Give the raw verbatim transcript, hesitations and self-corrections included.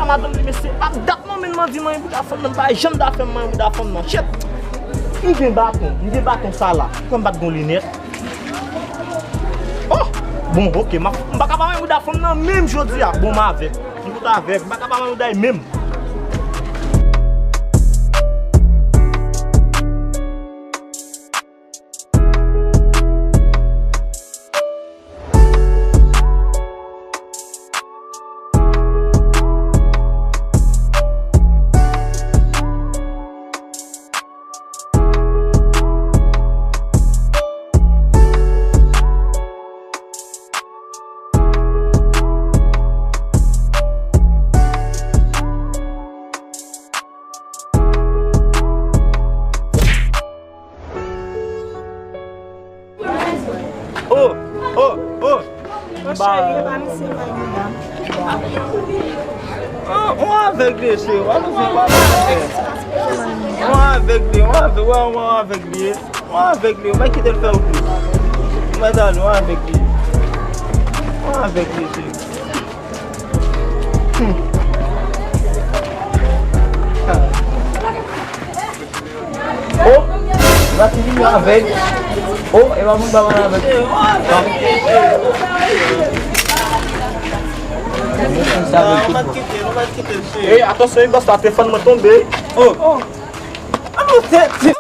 Madanm li, mesye, pa dat non, men m anvi manyen bouda fanm nan, m pa janm ta fè m manyen bouda fanm nan. Shit! M gen baton, m gen baton sa la. Kòm m pa t gon linèt. Oh! Bon, ok, m ap, m pa ka pa manyen bouda fanm nan menm jodi a. Bon, m avèg. M tout avèg. M pa ka pa manyen bouda menm. Oh, oh, oh. Mon cheri, e pa misye m bay medam. Ah, on avèg li, cheri. Ou pa bezwen, ou pa bezwen. On avèg li, on avèg, wè, on avèg li. On avèg li, ou pa kite l fè wout li. Ou mèt ale, on avèg li. On avèg li, cheri. Hmm. Oh, la ti vini avèg. Oh, e pa moun pa pale avèk. Ey, atansyon, wi, bòs la, telefòn mwen tonbe. Oh. Oh. Ah, non, c'est, c'est...